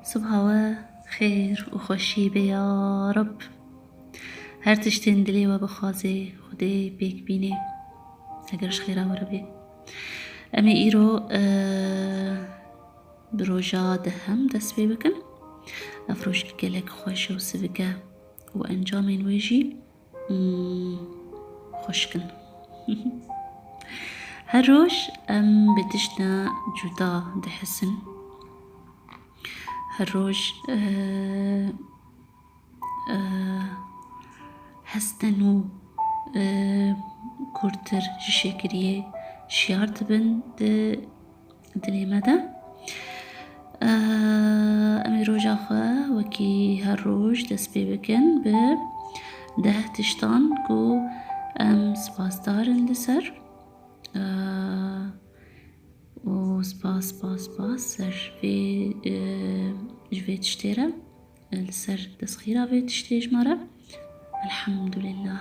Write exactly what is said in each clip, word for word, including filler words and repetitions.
Sibaha we xêr û xweşî be ya Reb. Her tiştên dilê we bixwazê Xwedê pêk bînê. Heger ji xêra we re bê. Em ê îro, e, bi roja dehem dest pê bikin. Ev roj gelek xweş û sivik e û encamên wê jî Hmm, xweş kin. Her roj em bi tişta cuda dihisin. Her roj, eh, eh, heste nû, eh, kûrtir ji şêkiriyê şiyar dibin di dilê me de. Eee, em ê roja xwe wekî her roj dest pê bikin bi deh tiştan ku em spasdar in li ser. Eee, û spas, spas, spas ser vê, eee, ji vê tiştê re. Li ser destxîra vê tiştê ji me re. Elhamdulillah.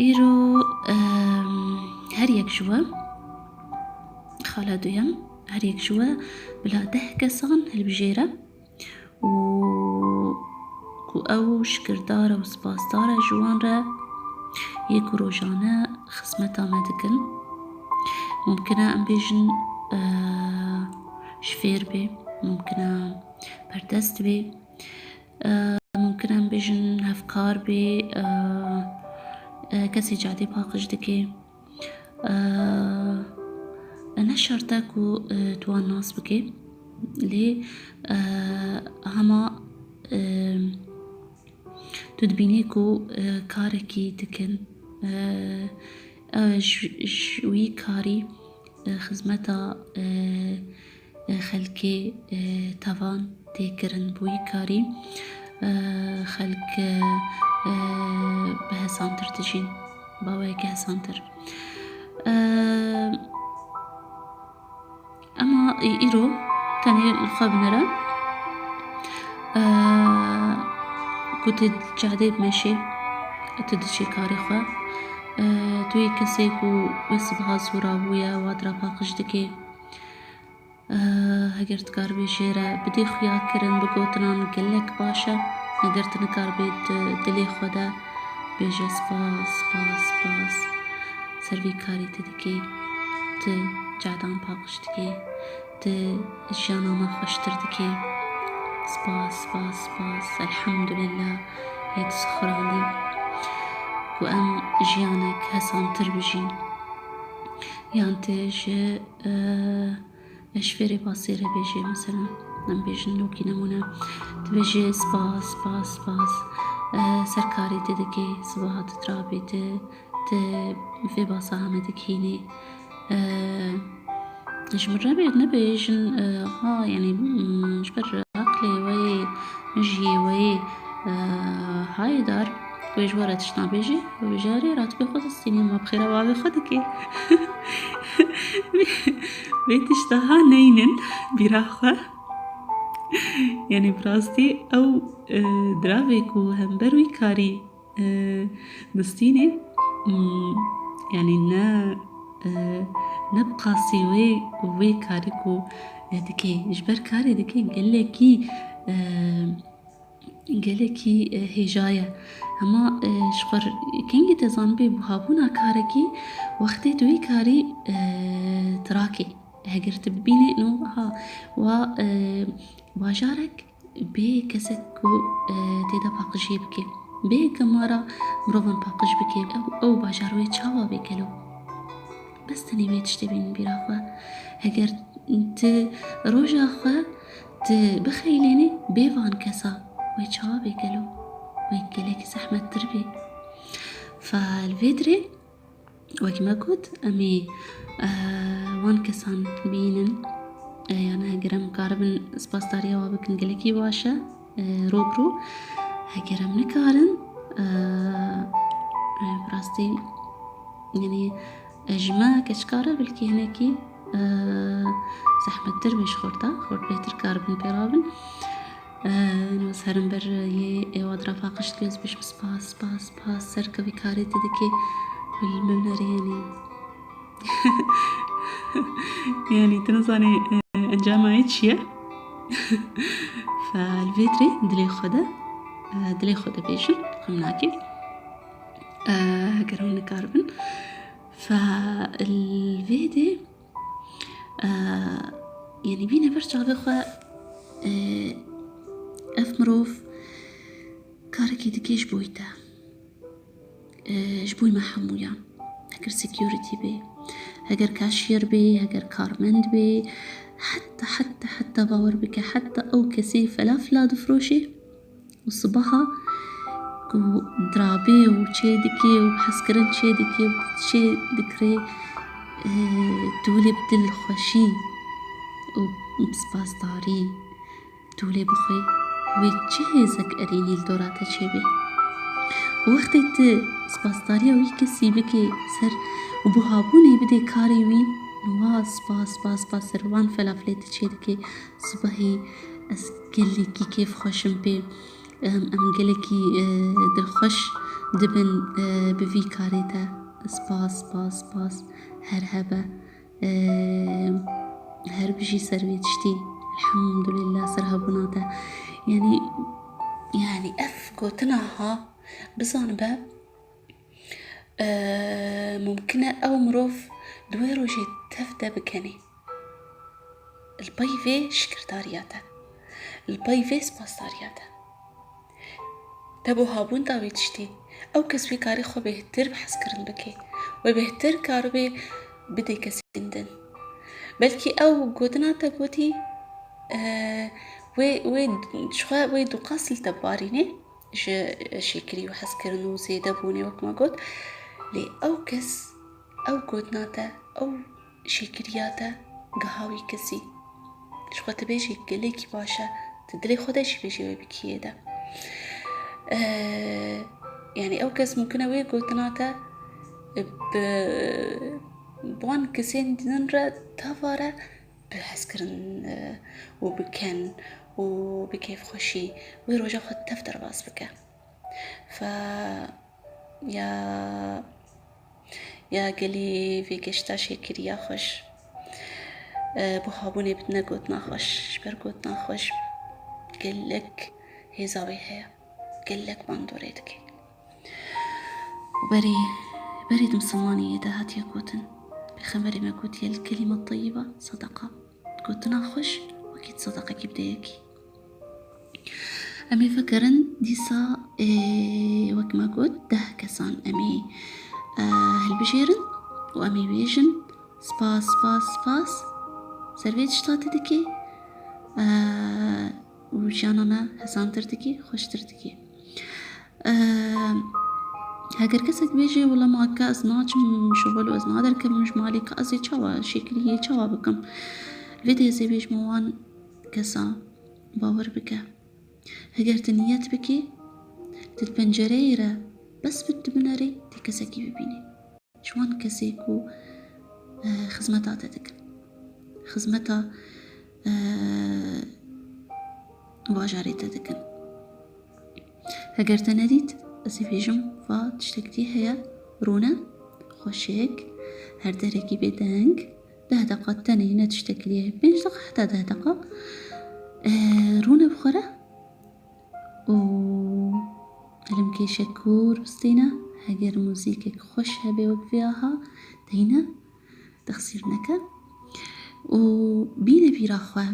Îro, em, her yek ji we, xala duyem, her yek ji we bila deh kesan hilbijêre û ku ew şikirdar e û spasdar e ji wan re yê ku rojane xizmeta me dikin. Mumkin e em bêjin, e, ji fêr bê, mumkin e berdest bê. E, mumkin em bêjin hevkar bê, e, e, kesê cadê paqij dike. E, ne şert e ku, e, tu wan nas bike. Lê, e, hema, e, tu dibînî ku, e, karekî dikin. E, e, ji, ji wî karî, e, xizmeta, e, e, xelkê, e, tevan tê kirin. Bi wî karî, e, xelk, e, e, bi hesantir dijîn, bi awayekî hesantir. E, ema î-, îro tenê li xwe binere, e, ku tu cadê dimeşê, tu diçî karê xwe, e, tu yê kesê ku wê sibiha zû rabûye, wa dira paqij dike. Eh, heger dikaribê jê re bidê xuyakirin, bi gotinan gelek baş e. Heger tu nikaribê di dilê xwe de bêje spas, spas, spas. Ser vî karî tu dikî, tu cadan paqij dikî, tu jiyana me xweştir dikî. Spas, spas, spas. Elhamdulillah. Yê tu sixurandî ku em jiyanek hesantir bijîn. Yan tu ji, eh, Ji fêrê basê re bêjê, mesela, em bêjin wekî nemûne, tu bêjê spas, spas, spas, eh, ser karê te dikê, sibaha tu dirabê te, tu vê basa heme dikînî. Eh, ji min re bê, nebêjin, eh, ha, yanî, mm, ji ber aqlê we yê, mejiyê we yê, eh, hayê dar, wê ji we re tişt nabêjê, wê bêje, erê, ratibê xwe distînî, ma bi xêra bavê xwe dikê. Vê tişta ha neynin bîra xwe. Yanî bi rastî ew, e, diravê ku hember wî karî, e, distînê, mm, yanî ne, e, ne bi qasî wê, wê karî ku, e, dikê. Ji ber karê dikê gelekî, e, gelekî, e, hêja ye. Hema, e, ji xwe r-, kengî te zanibê buhabûna karekî, wextê tu wî karî, e, tirakê. Heger tu bibînê, no, ha, wa, e, bajarek bê kesek ku, e, tê de paqijiyê bike. Bê gemara mirovan paqij bike. Ew, ew bajar wê çawa bê gelo? Bes tenê vê tiştê bînin bîra xwe. Heger tu roja xwe tu bixeylênî bê van kesa, wê çawa bê gelo? Wê gelekî zehmettir bê. Fa li vê dirê, wekî me got, em ê, eh, wan kesan bînin. Eh, yani heger em karibin spasdariya wa bikin, gelekî baş e. E, rok ro. Heger em nikarin, e, e, bi rastî, yanî, e, ji me keçikar e, belkî hinekî, e, zehmettir bê ji xorta, xort bêtir karibin pê rabin. E, ez herim ber yê êwa dira paqij dike, ez bêjim spas, spas, spas, ser kevî karê te dike, wî li min nerê, yanî. Yanî, tu nizanî, e, encama wê çi ye? Fe li vê dirê dilê xwe de, e, dilê xwe de bêjin, xem nake. E, heger hûn nikaribin. Fe li vê dê, e, yanî bîne ber çavê xwe, e, ev mirov karekî dike ji bo te. E, ji bo me hemûyan. Heger security bê, heger cashier bê, heger karmend bê, heta, heta, heta bawer bike, heta ew kesê felafla difroşê û sibaha ku dirabê û çê dike û hezkirin çê dike û çê dikirê, e, tu lê bi dilxweşî û bi spasdarî tu lê bixwî, wê çi hêzek erênî li dora te çêbê. Û wextê tu spasdariya wî kesî bikê ser û buhabûnê bidê karê wî, wa spas, spas, spas ser wan felaflê tu çê dikê, sibehî ez gelekî kêfxweş im pê. Em, em gelekî, e, dilxweş dibin, e, bi vî karê te. Spas, spas, spas. Her hebe. Eee, her bijî ser vê tiştî. Elhamdulillah ser hebûna te. Yanî, yanî ev gotina ha, bizanibe, eee, mumkin e ew mirov di wê rojê tev de bikenê. Li pey vê şikirdariya te. Li pey vê spasdariya te. Te bo habûn da wî tiştî. Ew kes wî karî xwe bêhtir bi hezkirin bike. Wê bêhtir karibê bidê kesên din. Belkî ew gotina te gotî, e, wê, wê, ji xwe wê duqas li te bibarînê ji şêkirî û hezkirin û zêdebûnê wek me got. Lê ew kes, ew gotina te, ew şêkiriya te giha wî kesî. Ji xwe tu bêjî gelekî baş e, tu dilê xwe de jî bêjî wê bikiyê de. Eee, yanî ew kes mumkin e wê gotina te bi, bi wan kesên din re tevare bi hezkirin, e, û bi ken û bi kêfxweşî wê roja xwe tev derbas bike. Fe Ya, ya gelî vê geşta şêkiriya xweş. E, bo habûnê bidine gotina xweş. Ji ber gotina xweş gelek hêza wê heye. Gelek bandorê dike. Berî, berî di misilmaniyê de hatiye gotin. Pêxemberê me gotiye, "El kelîme teyyibe sedeqa." Gotina xweş wekî sedeqekî bi dê yekî. Em ê vegerin dîsa, ê, wek me got, deh kesan em ê, e, hilbijêrin û em ê bêjin, "Spas, spas, spas. Ser vê tişta te dikê, e, û jiyana me hesantir dikê, xweştir dikê." Eee, heger kesek bêje, "Wela ma ke ez naçim şixul û ez naderkevim ji malê, ke ez ê çawa şêkiriyê çawa bikim?" Vê dê ez ê bêjim wan kesa, bawer bike. Heger tu niyet bikî, tu di pencereyê re bes bi tu binerî, tê kesekî bibînî. Ji wan kesê ku, e, xizmeta te dikin. Xizmeta, e, bajarê te dikin. Heger te nedît, ez ê bêjim, va tiştek dî heye, rûne, xweşik, her derekî bêdeng, deh deqa tenê ne tiştek dî heye, pênc deqa heta deh deqa, e, rûne bi xwe re û limkêşek kûr bistîne, heger muzîkek xweş hebe wek vê aha, deyne, texsîr neke û bîne bîra xwe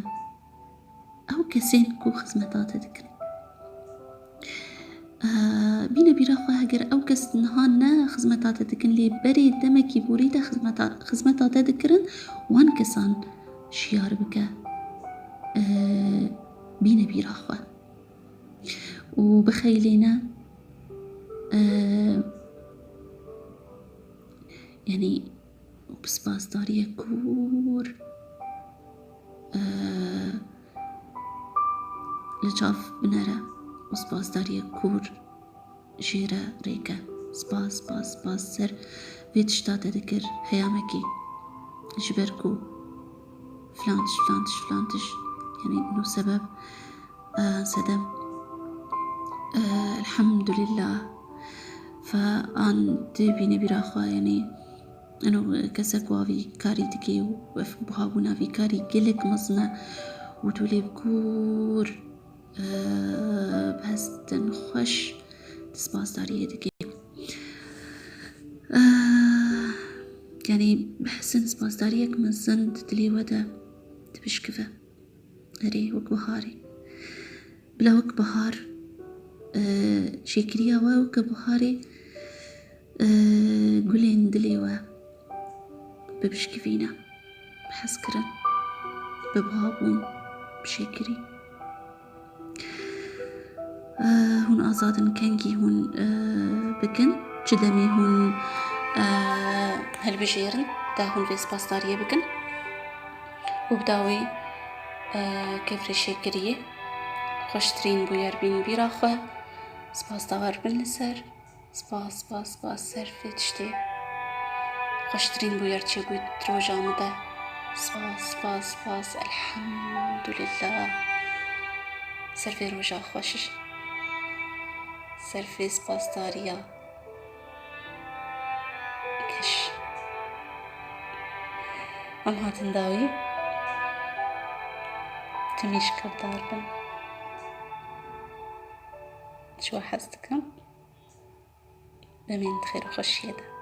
ew kesên ku xizmeta te dikin. Eee, bîne bîra xwe, heger ew kes niha ne xizmeta te dikin, lê berê demekî borî de xizmeta, xizmeta te dikirin, wan kesan şiyar bike. Eee, bîne bîra xwe. Û bixeylêne, e, yanî, bi spasdariyek kûr, e, li çav binere û spasdariyek kûr jê re rêke. Spas, spas, spas ser vê tişta te dikir, heyamekî. Ji ber ku filan tişt, filan tişt, filan tişt, yanî, nû sebeb, e, sedem, e, elhamdulillah. Fe an dê bîne bîra xwe, yanî, eno kesek wa vî karî dike û ev buhabûna vî karî gelek mezin e û tu lê bi kûr, e, bi hestin xweş di spasdariyê dikî. E, yanî bi hestin spasdariyek mezin di dilê we de dibişkive. Erê, wek biharê. Bila wek bihar, e, şêkiriya we weke biharê, e, gulên dilê we bibişkivîne, bi hezkirin, bi bihabûn, bi şêkirî. E, hûn azad in kengî hûn, e, bikin, çi demê hûn, e, hilbijêrin, de hûn vê spasdariyê bikin. Û bi dawî, e, kevre şêkiriyê, xweştirîn bûyer bîn bîra xwe, spas dawer bin li ser. Spas, spas, spas, ser vê tiştê. Xweştirîn bûyer çêbûyî di roja min de. Spas, spas, spas, elhamdulillah. Ser vê roja xweş. Ser vê spasdariya. Geş. Em hatin dawî. Timî şikevdar bin. Ji we hez dikim. Bimînin di xêr û xweşiyê de.